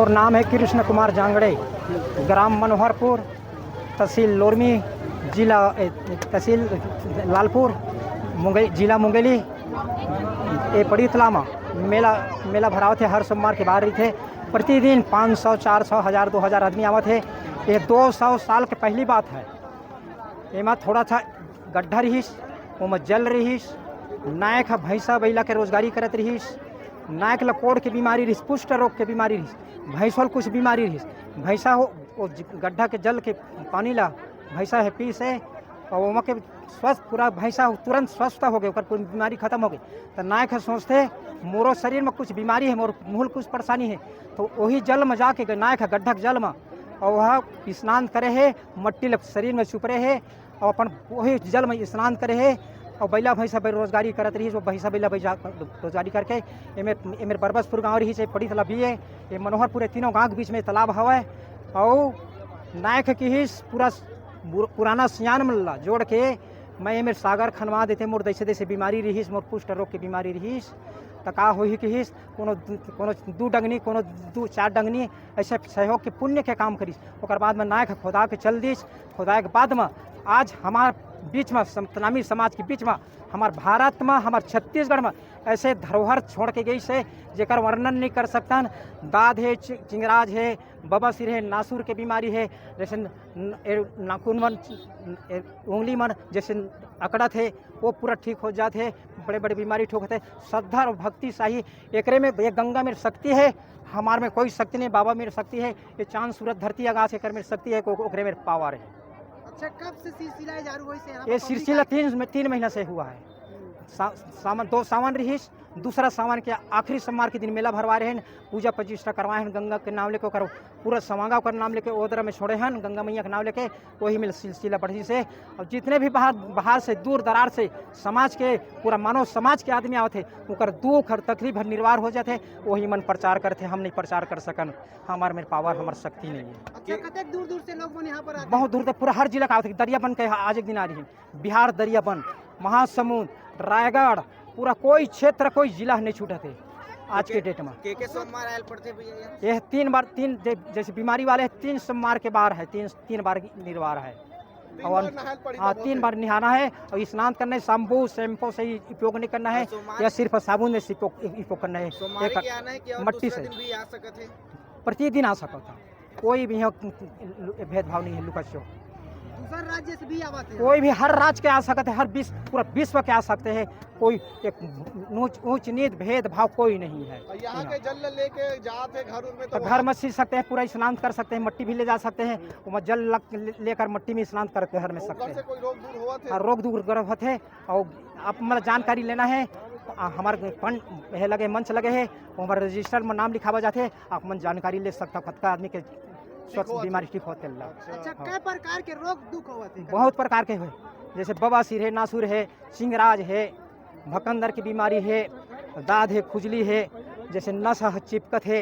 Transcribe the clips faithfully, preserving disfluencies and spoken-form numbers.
नाम है कृष्ण कुमार जांगड़े, ग्राम मनोहरपुर, तहसील लोरमी, जिला, ए, तहसील लालपुर, मुंगे-, जिला मुंगेली। ये पड़ीतला म मेला, मेला भरावत हे, हर सोमवार के बार रहिथे। प्रतिदिन पाँच सौ, चार सौ, हजार, दो हजार आदमी आवत हे। ये दो सौ साल के पहली बात है। एमा थोड़ा सा गड्ढा रिहिस, ओमा जल रिहिस, नायक ह भैंसा बइला के रोजगारी करत रिहिस, नायक ल कोढ़ के बीमारी रिहिस, कुष्ठ रोग के बीमारी रिहिस, भैंसो ल कुछ बीमारी रिहिस, भैंसा हो, ओ ज-, गड्ढा के जल के पानी ला भैंसा हे पीस हे, अउ ओमा के स्वस्थ, पूरा भैंसा तुरंत स्वस्थ हो गए, ओकर पूरी बीमारी खत्म हो गई। त नायक ह सोचथे, मोरो शरीर में कुछ बीमारी है, मोर मुँह ल कुछ परेशानी है, तो वही जल में जाके ग-, नायक ह गड्ढा के जल में, अउ वह स्नान करे हे, मट्टी ल शरीर में चुपरे हे, अउ अपन वही जल में स्नान करे हे, अउ बइला भैंसा बेरोजगारी करत रहिस, वो भैंसा बइला बैजा-, रोजगारी करके एमे, एमे बरबसपुर गाँव रहिस, ये पड़ीतला बी ए, ये मनोहरपुर, ये तीनों गाँव के बीच में तालाब हवय। अउ नायक किहिस पूरा पुर-, पुराना सियान मन ला जोड़ के, मैं एमे सागर खनवा देते, मोर जैसे जैसे बीमारी रहिस, मोर कुष्ठ रोग के बीमारी रहिस, त का होही किहिस, कोनो दू, कोनो दू डंगनी, कोनो दू चार डंगनी, ऐसे सहयोग के पुण्य के काम करिस। ओकर बाद में नायक खोदा के चल दिस। खोदाए के बाद में आज हमार बीच में सतनामी समाज के बीच में, हमार भारत में, हमार छत्तीसगढ़ में ऐसे धरोहर छोड़ के गइस हे, जेकर वर्णन नहीं कर सकतन। दाद हे, चि-, चिंगराज हे, बबासीर हे, नासुर के बीमारी हे, जैसे न-, ए, नाखून मन, ए, उंगली मन जैसे अकड़त हे, वो पूरा ठीक हो जात हे। बड़े बड़े बीमारी ठीक होते। श्रद्धा और भक्ति साही, एकरे में ये गंगा में शक्ति है, हमार में कोई शक्ति नहीं, बाबा में शक्ति है। ये चांद सूरज धरती आकाश एकर में शक्ति है, ओकरे में पावर है। अच्छा, कब से सिलसिला चालू होइस हे यहाँ ये पर पब्लिक सिलसिला आके? तीन, तीन महीना से हुआ है। सा-, सावन, दो सावन रहिस, दूसरा सावन के आखिरी सोमवार के दिन मेला भरवाए रहेन, पूजा प्रतिष्ठा करवाए हन गंगा के नाम लेके, ओकर पूरा समांगा ओकर नाम लेके ओदरा में छोड़े हन गंगा मैया के नाम लेके। वही में सिलसिला बढ़िस हे। और जितने भी बाहर, बाहर से, दूर दरार से समाज के, पूरा मानव समाज के आदमी आवत हे, ओकर दुख और तकलीफ हर निर्वार हो जाते, वही मन प्रचार करते, हम नहीं प्रचार कर सकन, हमार में पावर, हमार शक्ति नहीं है। अच्छा, कतेक दूर दूर से लोग मन यहाँ पर आते बहुत हैं? दूर तक पूरा हर जिला का आवत हे, दरियाबंद के आज एक दिन आ रही है, बिहार दरियाबंद, महासमुंद, रायगढ़, पूरा कोई क्षेत्र, कोई जिला नहीं छूटत हे आज के डेट में। के के सोमवार आयल पड़थे भैया यहाँ? ये तीन बार, तीन, जे-, जैसे बीमारी वाले हैं, तीन सोमवार के बार है, तीन, तीन बार निर्वार है। तीन और बार नहायल पड़ी हाँ, तो तीन बहुत बार नहाना है और स्नान करना है, शंभू शैम्पू से ही उपयोग नहीं करना है, और सोमवार या सिर्फ साबुन से उपयोग, उपयोग करना है। सोमवार एक के आना है कि और मट्टी दूसरा से। दिन भी आ सकत है? प्रतिदिन आ सकत है, कोई भी यहाँ भेदभाव नहीं है, लुका छो। दूसर राज्य से भी आवत है? कोई भी, हर राज्य के आ सकत है, हर विश्व, पूरा विश्व के आ सकते हैं, कोई एक ऊंच, ऊंच नीच भेदभाव कोई नहीं है। और यहाँ के जल लेके जात है घर उर में, तो तो घर वहाँ में सींच सकते हैं, पूरा स्नान कर सकते हैं, मट्टी भी ले जा सकते हैं, वहाँ जल लग, ले, लेकर मट्टी में स्नान करके घर में सकते उधर से हैं। कोई रोग दूर होवत है? हाँ, रोग दूर होत है। और आप मतलब जानकारी लेना है, आ, हमारे पंच है लगे, मंच लगे है, वो हमारे रजिस्टर में नाम लिखावा जाते, आप मन जानकारी ले सकता, कतका आदमी के स्वस्थ होवत है। बीमारी ठीक होते ला। अच्छा, हाँ। कै प्रकार के रोग दुख होवत है? बहुत प्रकार के है, जैसे बवासीर है, नासुर है, चिंगराज है, भकंदर की बीमारी है, दाद है, खुजली है, जैसे नस ह चिपकत है,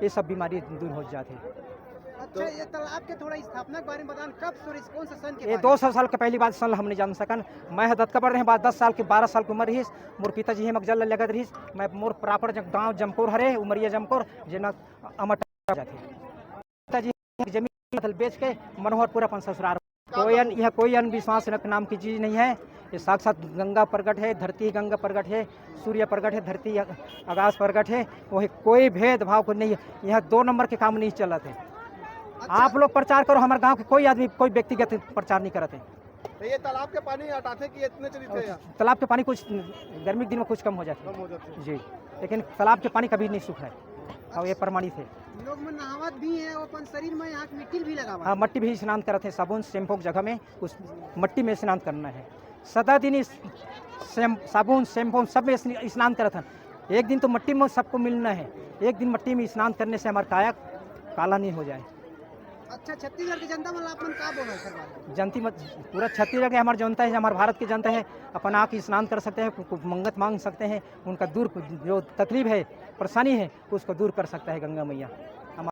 ये सब बीमारी दूर हो जात है। अच्छा, ये तालाब के थोड़ा स्थापना के बारे में बतान, कब शुरू, कौन सा सन के ये बारे दो में? सौ साल के पहली बात, सन हम नहीं जान सकन। मैं ह दतका पढ़ रहे बात दस साल के, बारह साल की उम्र रहिस। मोर पिताजी हे मगजल लगत रहिस। मैं, मोर प्रापर जग-, गांव जमकोर हरे, उमरिया जमकोर, जेमा अमट जाथे। पिताजी जमीन मतलब बेच के मनोहरपुर अपन ससुराल। कोई अन-, यहाँ कोई अंधविश्वास न-, नाम की चीज नहीं है। ये साक्षात गंगा प्रकट है, धरती गंगा प्रकट है, सूर्य प्रकट है, धरती अ-, आकाश प्रकट है। वही कोई भेदभाव को नहीं है। यहाँ दो नंबर के काम नहीं चलत है। अच्छा। आप लोग प्रचार करो, हमारे गांव के कोई आदमी, कोई व्यक्तिगत प्रचार नहीं करत है। तो ये तालाब के पानी हटाथे कि इतने चली थे और यहाँ? तालाब के पानी कुछ गर्मी के दिन में कुछ कम हो जाथे। कम हो जाथे। जी, लेकिन तालाब के पानी कभी नहीं सूख रहा है, और ये प्रमाणित है। लोग मन नहावत भी है, वो अपन शरीर में यहाँ के मिट्टी भी लगावा। हाँ, मट्टी भी स्नान करत है, साबुन शैम्पू के जगह में उस मट्टी में स्नान करना है। सदा दिन इस शैम-, साबुन, शैम्पू सब में स्न-, स्नान करत हैं। एक दिन तो मट्टी में सबको मिलना है, एक दिन मट्टी में स्नान करने से हमारा काया काला नहीं हो जाए। अच्छा, छत्तीसगढ़ के जनता मन ला आप मन का बोलना है सरकार? जनती मत, पूरा छत्तीसगढ़ के हमार जनता है, हमार भारत के जनता है, अपन आके स्नान कर सकते हैं, कु-, कु-, मंगत मांग सकते हैं, उनका दूर जो तकलीफ है, परेशानी है, उसको दूर कर सकता है गंगा मैया।